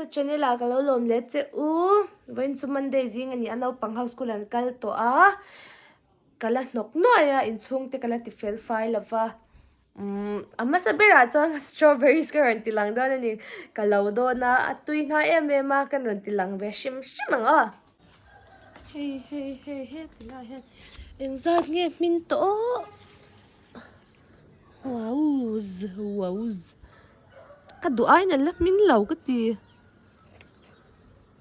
ka channel ah ka lo lawm leh che u. Vawiin chu Monday zing a ni a, naupang ho school an kal tawh a, ka la hnawk nuai a, inchhung te ka la ti fel fai lo va. Umm a hmasa berah chuan strawberries ka rawn ti lang dawn a ni, ka lo dawn a, a tui nghal em em a, ka rawn ti lang ve hrim hrim ang aw. Hei hei hei heti lai hian engzat nge hmin tawh? Wowz wowz ka duh aiin an la hmin lo ka ti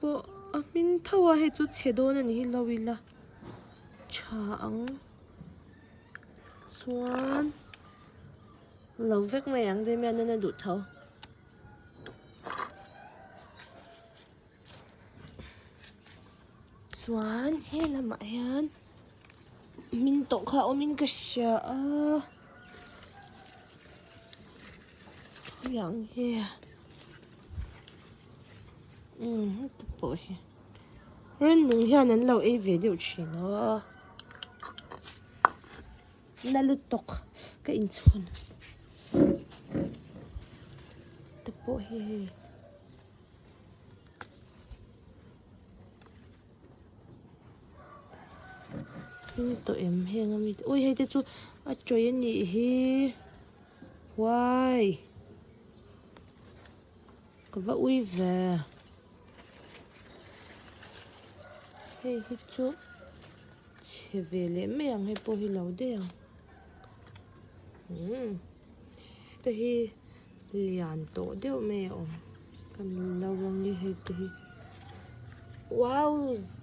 pawh a hmin tho a hei chu chhe dawn a ni hi lo ila tha ang chuan lo vek mai ang Damian a duh tho. Chuan he lamah hian hmin tawh kha awmin ka hria a khawiah nge umm heti pawh hi rannung hian an lo ei ve deuh thin a na lutuk ka inchhun te pawh hi hei. Thil tawh em heng ami te ui hei te chu a tawih a nih hi huai ka va ui ve hei hi chu chhe ve leh mai ang hei pawh hi lo daih ang umm te hi. Lian tawh deuh mai a awm kan lo ang e hei te hi wow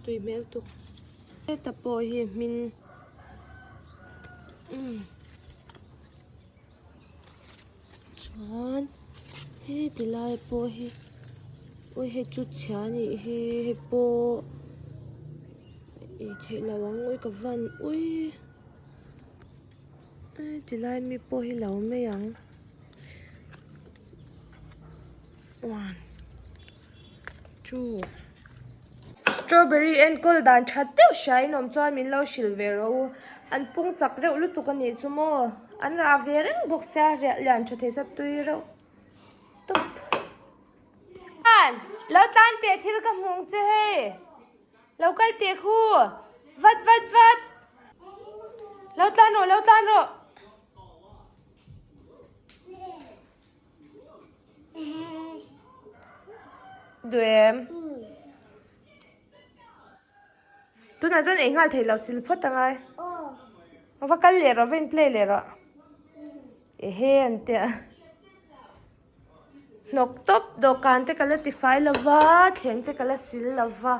tui hmel tuk heta pawh hi hmin umm chuan heti lai pawh hi awi hei chu chhia a nih hi hei pawh ei theih loh ang awi ka van ui. Tilai mi pawh hi lo mai ang one two strawberry enkawl dan tha deuh hria in awm chuan min lo hrilh ve rawh u an pung chak reuh lutuk a nih chu maw an rah ve reng bawk sia riah lian tha thei sa tui reuh tawp lo tlan teh thil ka hmuh ang che hei. Lo kal teh khu. Vat vat vat. Lo tlan rawh lo tlan rawh. Duh em? Tunah chuan ei nghal thei lo sil phawt angai. Va kal leh rawh va in play leh rawh. Ehe an tia. Hnawk tawp dawhkan te ka la tifai lo va, thleng te ka la sil lo va.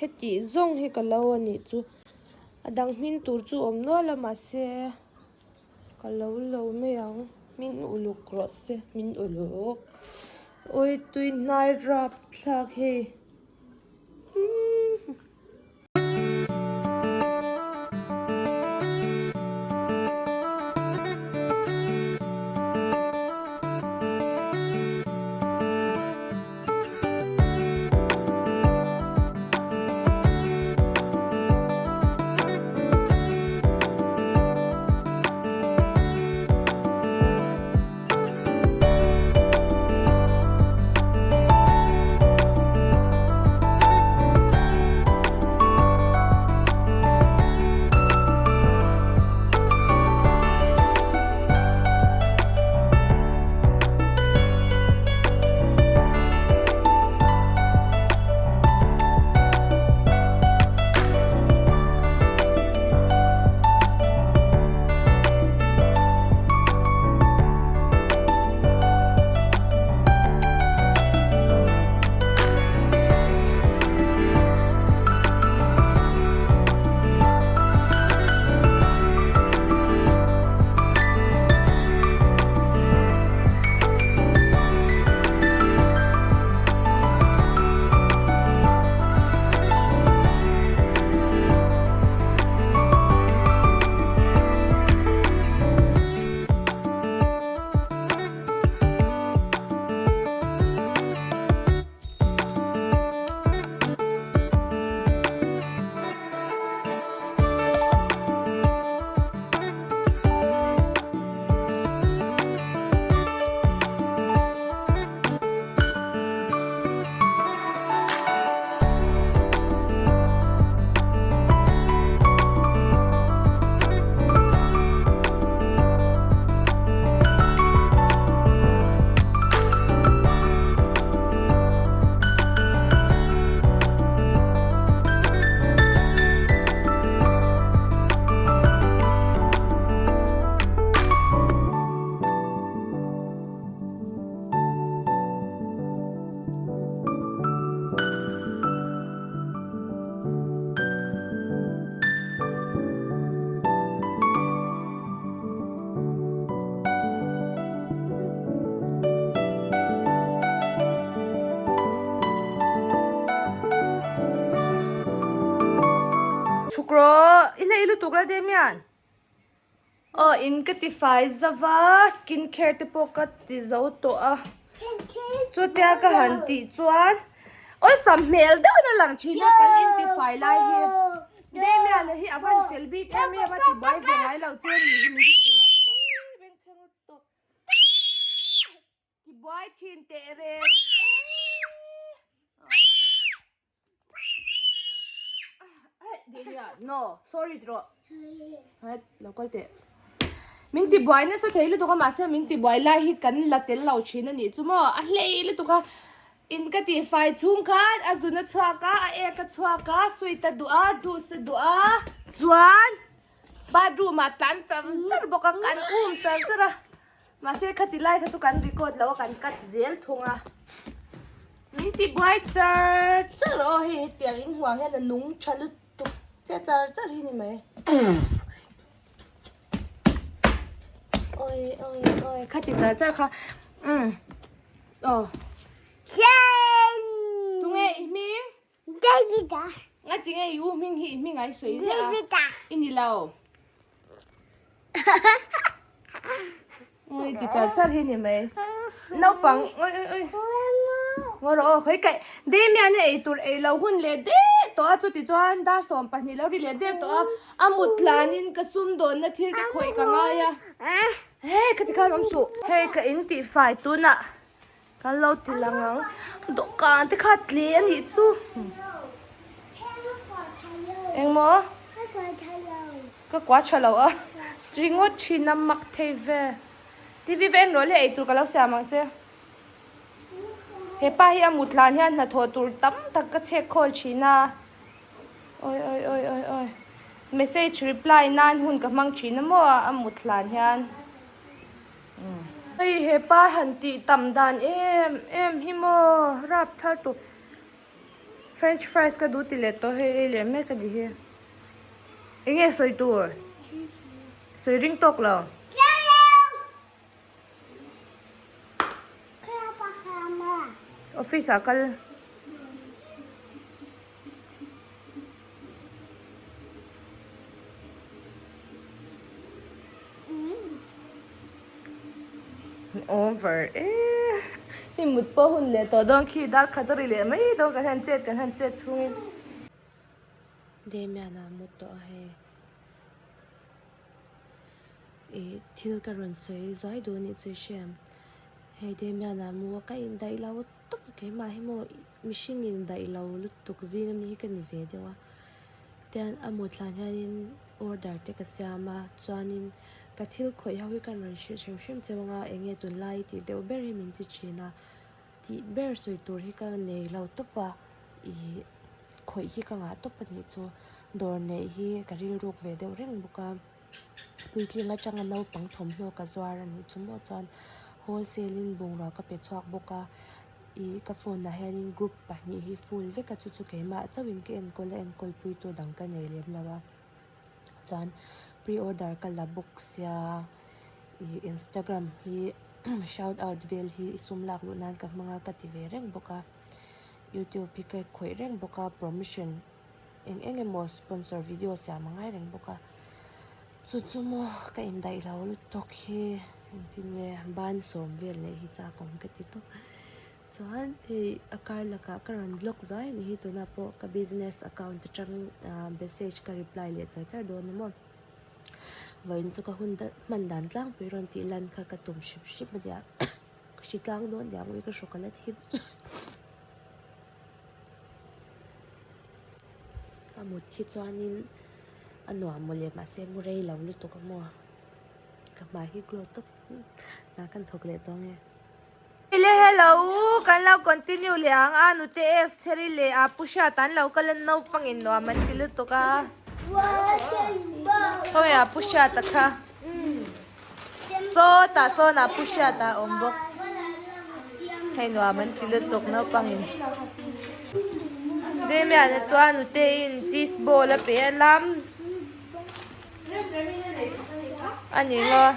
Heti zawng hi ka lo a nih chu a dang hmin tur chu awm nual a mahse ka lo lo mai ang min uluk rawh se min uluk awi tui hnai rap thlak hei. rawh i hlei lutuk la Damian. Aw in ka ti fai zauh a skin care te pawh ka ti zo tawh a chutia ka han tih chuan awlsam hmel deuhin a lang thin a kan in ti fai lai hi Damian-a hi a van fel bik em em a ti buai ve ngai lo che ni hi min ti thin a ui bengchheng lutuk ti buai thin teh reng No, sorry tiro. Het, lo kal teh. Min ti buai nasa thei lutuk a mahse min ti buai lai hi kan la tel lo thin a nih chu maw a hlei lutuk a in ka tih fai chhung khan a zun a chhuak a a ek a chhuak a sweet a duh a juice a duh a chuan bathroom ah tlan char char bawk a kan um char char a Mahse khati lai kha chu kan record lo a kan cut zel thung a. Min ti buai char char aw hei hetiang in huang hian a nung tha lutuk che char char hi ni mai. Oi oi oi khati char char kha umm aw. Tunge i hming? Davida. Nga tinge i u hming hi i hming ai sawi ziah a. Davida. I ni lo. Ui ti char char hi ni mai. Naupang oi oi oi. Ngaw rawh aw khawi kaih Damian a ei tur ei lo hun leh der tawh a chuti chuan dar 12 lo ri leh der tawh a a mut tlanin ka sum dawnna thil te khawih ka ngai a. Hei khati khan awm suh. Hei ka in tih fai tunah Kan lo ti lang ang. Dawhkan te kha tle a nih chu. Engmaw? Ka kua tha lo a. Ringawt thin a mak thei ve. TV va en rawh le eitur ka lo siam ang che. He pa hi a mut hlan hian hnathawh tur tam tak ka chhek khawl thin a. Oi oi oi oi oi. Message reply nan hun ka hmang thin a maw a mut hlan hian. Hei hepa han tih tam dan em em hi maw rap thar tur french fries ka duh ti leh tawh hei ei leh mek a ni hi eng nge sawi tur sawi ring tawk lo. Office ah kal. Over e hei mut pawh hun leh tawh dawn khi dar khat a ri leh mai dawn kan han chet kan han chet chhungin. Damian a mut tawh a hei ih thil ka rawn sawi zuai duh anih chu i hria em hei Damian a mu a ka indaih lo tawp a keimah hi maw mihring indaih lo lutuk zing ami hi ka ni ve deuh a tian a mut hlan hianin order te ka siam a chuanin ka thil khawih ho hi ka rawn hrilh hrim hrim cheu anga eng nge tunlai tih deuh ber hi min ti thin a tih ber sawi tur hi ka nei lo tawp a ih khawih hi ka ngah tawp a nih chu dawr neih hi ka rilruk ve deuh reng bawk a puitling atanga naupang thawmhnaw ka zuar a nih chu maw chuan wholesale in bungrua ka pe chhuak bawk a ih ka phone ah hianin group pahnih hi full vek a chu chu keimah chauhin ka enkawl a enkawl pui tur dang ka nei lem lo a chuan pre order ka la bawk sia ih instagram hi shout out vel hi sum lak luh nan ka hmang a ka ti ve reng bawk a youtube hi ka khawih reng bawk a promotion eng eng emaw sponsor video siam a ngai reng bawk a chu chu maw ka indaih lo lutuk hi engtin nge ban sawm vel neih hi chak awm ka ti tawp chuan hei a kar lakah ka rawn vlog zai a ni hi tunah pawh ka business account atang ah message ka reply leh char char dawn a maw vawiin chu ka hun hman dan tlangpui rawn tih lan kha ka tum hrip hrip a nia ka hri tlang dawn nia ui ka hrawk a la thim. A mut hi chuanin a nuam mawle mahse mu rei lo lutuk a maw ka hmai hi glow tawp hna kan thawk leh tawh ange. Le hello kan lo continue leh ang a nute S cherry leh a pu hriat an lo kal a naupang in nuam an ti lutuk a khawnge a pu hriat a kha sawtah sawn a pu hriat a awm bawk hei nuam an ti lutuk naupang in Damian a chuan nute in cheese ball a pe a lam a ni maw.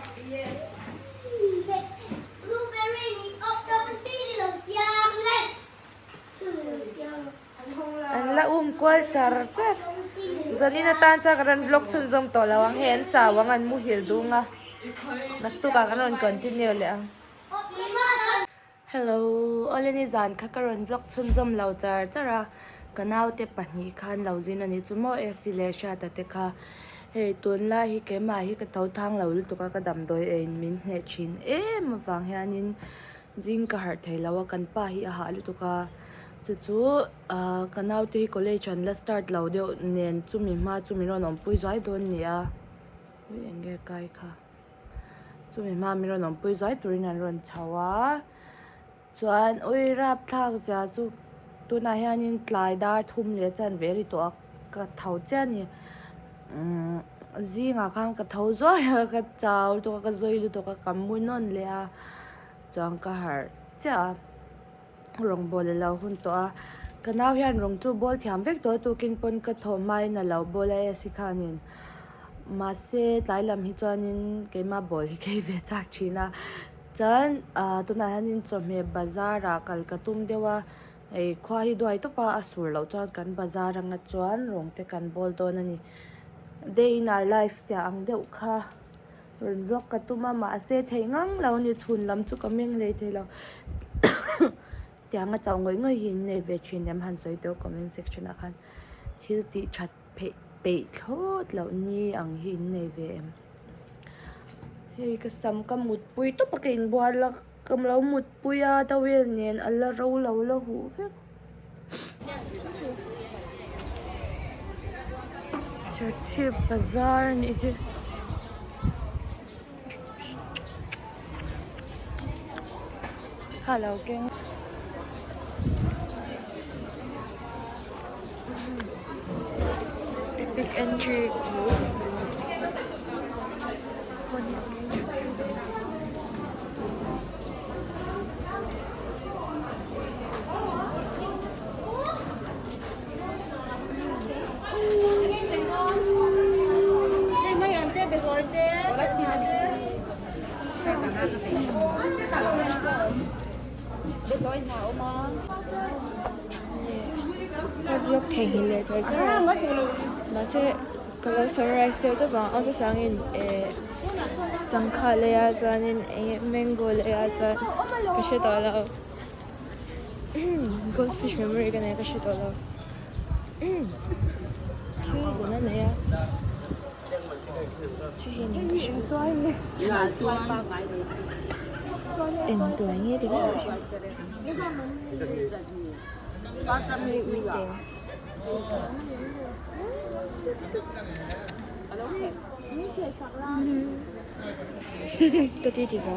An la um kual char char. Zanin atan chuan ka rawn vlog chhunzawm tawh lo ang hei an chau ang an muhil dung a. Naktukah kan rawn continue leh ang. Hello, awle nizan kha ka rawn vlog chhunzawm lo char char a, ka naute pahnih khan lo zin a ni chu maw Esi leh Hriata te kha hei tunlai hi keimah hi ka tho thang lo lutuk a ka damdawi eiin min hneh thin em avang hianin zing ka harh thei lo a kan pa hi a hah lutuk a chu chu ah ka naute hi college an la start lo deuh nen chumi hma chu min rawn awmpui zuai dawn a ni a ui eng nge kai kha. Chumi hma min rawn awmpui zuai turin an rawn chho a, chuan ui rapthlak zia chu tunah hianin tlai dar thum leh chuan ve ri tawh a ka tho chiah a ni umm zingah khan ka tho zuai a ka chau lutuk a ka zawi lutuk a ka mu nawn leh a chuan ka harh chiah a. Rawng bawl a lo hun tawh a, ka nau hian rawng chu bawl thiam vek tawh a tukin pawn ka thawh hmain a lo bawl a AC khanin mahse tlai lam hi chuanin keimah bawl hi ka ei ve chak thin a chuan ah tunah hianin chawhmeh bazar ah kal ka tum deuh a hei khua hi duai tawp a a sur loh chuan kan bazar anga chuan rawng te kan bawl dawn a ni day in our life tih ang deuh kha. Rawn vlog ka tum a mahse theih ngang lo a ni chhun lam chu ka meng leh thei lo tiang a chauh ngawih ngawih hi in nei ve thin em han sawi tawh comment section ah khan thil tih that pheih peih thlawt loh ni ang hi in nei ve em hei ka sam ka mutpui tawp a ka inbual a ka lo mutpui a towel nen a la ro lo la huh vek. Serchhip bazar a nih hi. Kha lo keng. Epic entry close. Ka vlog theihnghilh leh char char a mahse ka lo sunrise deuh tawp ang a sasangin eh changkha lei ah chuanin eng mango lei ah chuan ka hre tawh lo goldfish memory ka nei a ka hre tawh lo thil zan a nei a hei hi eng ka hre eng tuai nge ti ka hre ui te. Ka ti ti zo.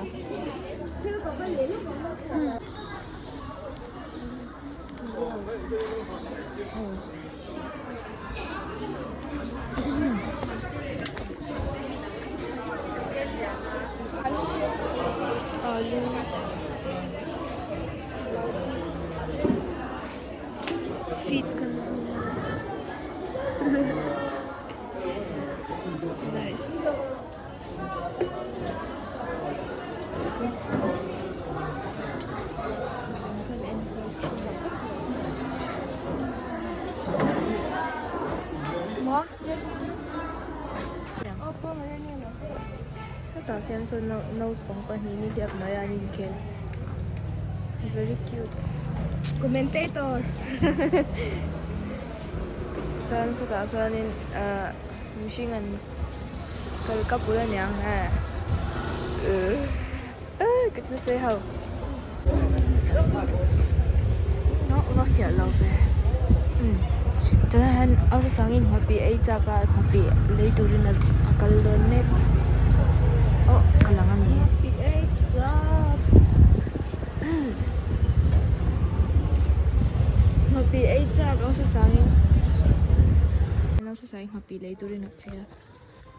Alu. Feet kan Nice. Kan en kual chhin lo. Maw? Sawtah khian sawn naupang pahnih nihliap mai a an inkhel. Very cute. Commentator. Chuan sawtah chuanin ahh mihring an kal ka bul aniang he ehh ka thil sawi ho. Va fiah lo ve umm tunah hian a sangin nghapih ei chak a nghapih lei turin a kal dawn mek aw ka lang a ni nghapih ei chak a sangin nghapih lei turin a phei a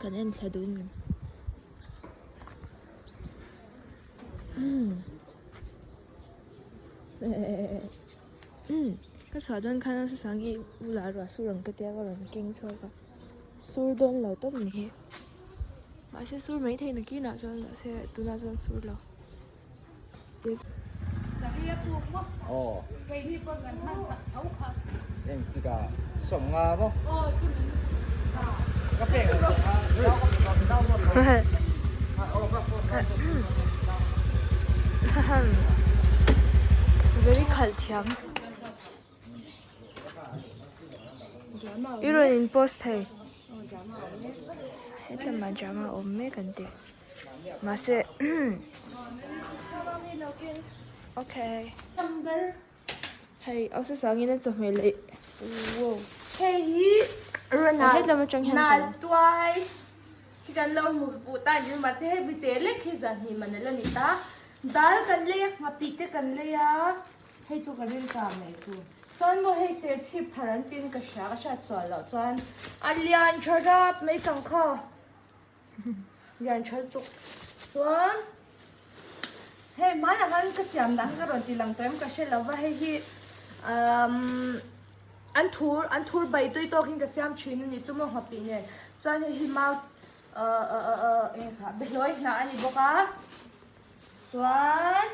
kan en thla dun. Umm ka chhuah dawn khan a sasang hi bulah ruah sur ang ka tia ka rawn keng chhuak a sur dawn lo tawp ni hi mahse sur mai thei nakinah chuan mahse tunah chuan sur lo. Very khalh thiam. I rawn in post thei. Hetlama drama awm mek an ti. Mahse okay. Hei awsa sangin a chawhmeh leh wow. Hei hi Ronald hetlam atang hian nal tuai hi kan lo hmu fuh ta ni mahse hei bite lek hi zan hnih man ala ni ta dal kan lei a nghapih te kan lei a hei chu ka rilta mai chu chuan maw hei cher chhip thar an tin ka hria ka hriat sual loh chuan a lian tha rap mai chang kha. Lian tha lutuk chuan hei hmaiah khan ka siam dan ka rawn ti lang tawh em ka hre lo va hei hi umm an thur an thur bai tui tawkin ka siam thin a ni chu maw nghapih nen chuan hei hi mau ah ah ah eng kha behlawi hnah a ni bawk a chuan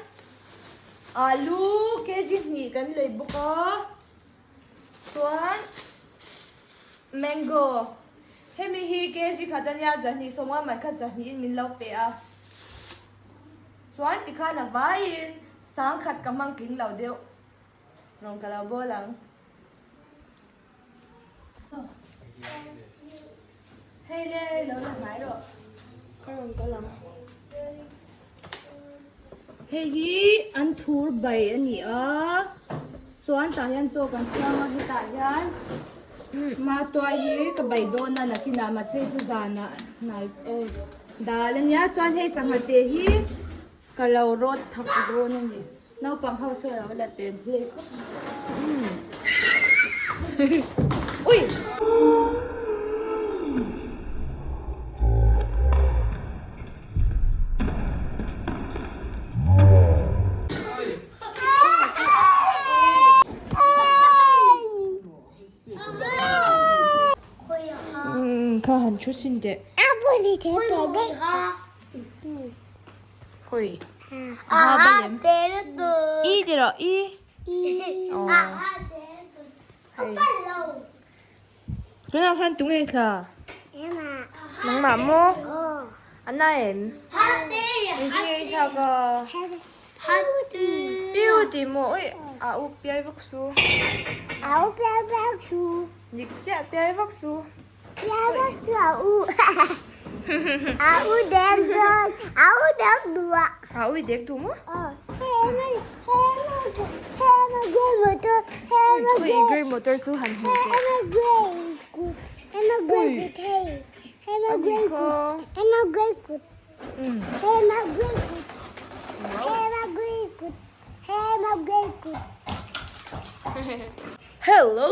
alu kg hnih kan lei bawk a. Chuan mango hemi hi kg khat ania zahnih sawmnga man khat zahnihin min lo pe a chuan tikhan a vaiin sangkhat ka hmang tling lo deuh rawn ka lo bawl ang. Hei le lo la hnai rawh. Ka rawn kal ang. Hei hi an thur bai a ni a, chuan tah hian chaw kan chhuang a, hetah hian matuai hi ka bai dawn a nakinah mahse chu zanah hnai dal a nia, chuan hei sangha te hi ka lo rawt thak dawn a ni. Naupang ho sawi lo la tel hle khawp mai. Ui! Kha han thu chhin teh. Khawi a ha ba lem i ti rawh i aw hei tunah khan tunge thla nangmah maw a na em engtin nge i thlak a piu tih maw ui a u piai vak su dik chiah piai vak su. A ui dek duh maw? Ui grey motor chu han hmu teh. Ui a ni kha. Hello!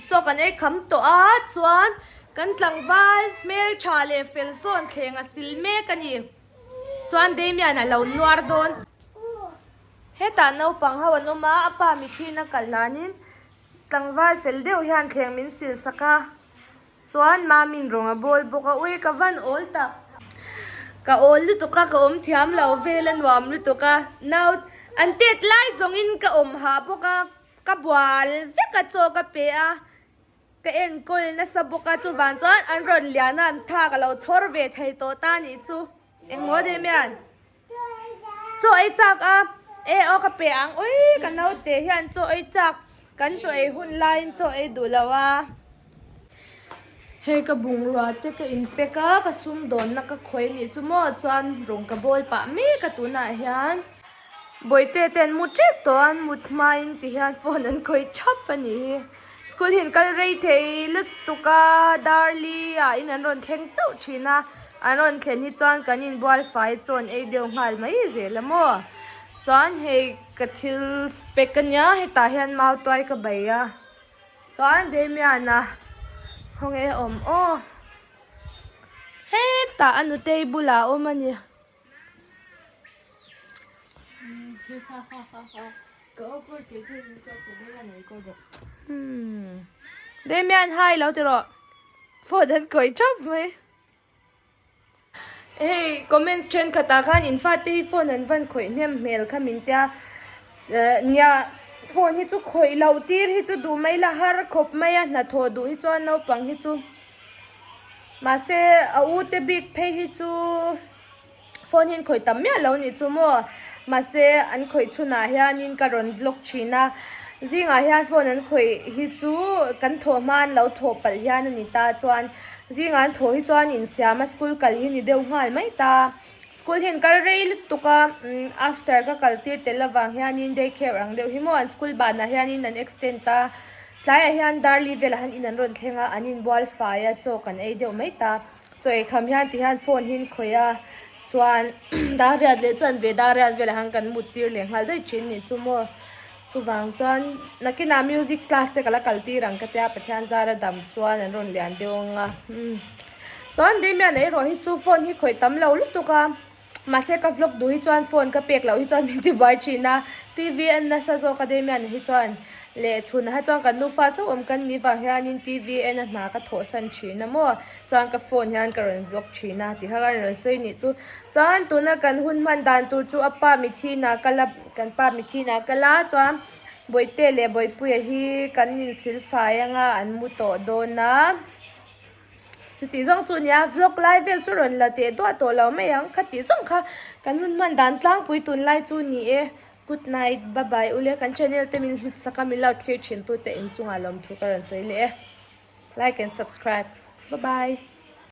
Chaw kan ei kham tawh a, chuan kan tlangval hmeltha leh fel sawn thleng a sil mek a ni. Chuan Damian a lo nuar dawn. Hetah naupang ho an awm a, a pa mithiin a kalh hlanin tlangval fel deuh hian thleng min sil sak a. Chuan Mamin rawng a bawl bawk a, ui ka van awl tak. Ka awl lutuk a, ka awm thiam lo vel a nuam lutuk a, nau an tet lai zawngin ka awm hah bawk a, ka bual vek a chaw ka pe a, ka enkawl nasa bawk a, chuvang chuan an rawn lian a, an tha ka lo chhawr ve thei tawh ta nih chu, engmaw Damian? Chaw ei chak a, e aw ka pe ang ui ka naute hian chaw ei chak kan chaw ei hun laiin chaw ei duh lo a. Hei ka bungrua te ka in pack a, ka sumdawnna ka khawi anih chu maw chuan rawng ka bawl pah mek a tunah hian. Bawihte te an mu tep tawh a, an mut hmain ti hian phone an khawih thap a nih hi. School hi an kal rei thei lutuk a, Darli ah in an rawn thleng chauh thin a, an rawn thlen hi chuan kan inbual fai chaw an ei deuh nghal mai zel a maw. Chuan hei ka thil spec a nia, hetah hian mau tuai ka bei a, chuan Damian-a khawnge a awm aw, hetah a nutei bulah a awm a ni. Damian hi lo ti rawh phone an kawi thap mai hei comments thenkhatah khan in fate hi phone an van khawih hnem hmel kha min tia nia. Phone hi chu khawih loh tir hi chu duh mai la har khawp mai a hnathawh duh hi chuan naupang hi chu mahse a u te bik phei hi chu phone hi an khawih tam miah lo nih chu maw mahse an khawih chhunah hianin ka rawn vlog thin a zingah hian phone an khawih hi chu kan thawh hma an lo thawh palh hian a ni ta chuan zingah an thawh hi chuan insiam a school kal hi ni deuh nghal mai ta. School hian kal rei lutuk a after ka kal tir tel avang hianin day care ang deuh hi maw an school banah hianin an extend a tlaiah hian darli velah hian in an rawn thleng a an inbual fai a chaw kan ei deuh mai ta chaw ei kham hian ti hian phone hi an khawih a chuan dar riat leh chuan ve dar riat velah hian kan mut tir leh nghal daih thin nih chu maw chuvang chuan nakinah music class te ka la kal tir ang ka tia Pathian zara dam chuan an rawn lian deuh ang a. Chuan Damian erawh hi chu phone hi khawih tam lo lutuk a, mahse ka vlog duh hi chuan phone ka pek loh hi chuan min ti buai thin a, TV en nasa zawk a Damian hi chuan leh chhunah hi chuan kan nufa chauh awm kan nih vang hianin TV en a hna ka thawh san thin a maw, chuan ka phone hian ka rawn vlog thin a tih kha ka rawn sawi nih chu. Chuan tuna kan hun hman dan tur chu a pa mithin ah kal a, kan pa mithin ah kal a chuan Bawihte leh Bawihpuia hi kan insilfai anga an mu tawh dawn a. Chutih zawng chu nia vlog lai vel chu rawn la teh duah tawh lo mai ang khatih zawng kha kan hun hman dan tlangpui tunlai chu ni e good night bye bye ule kan channel te min hlut sak a min lo thlir thin tute inchungah lawmthu ka rawn sawi leh e like and subscribe bye bye.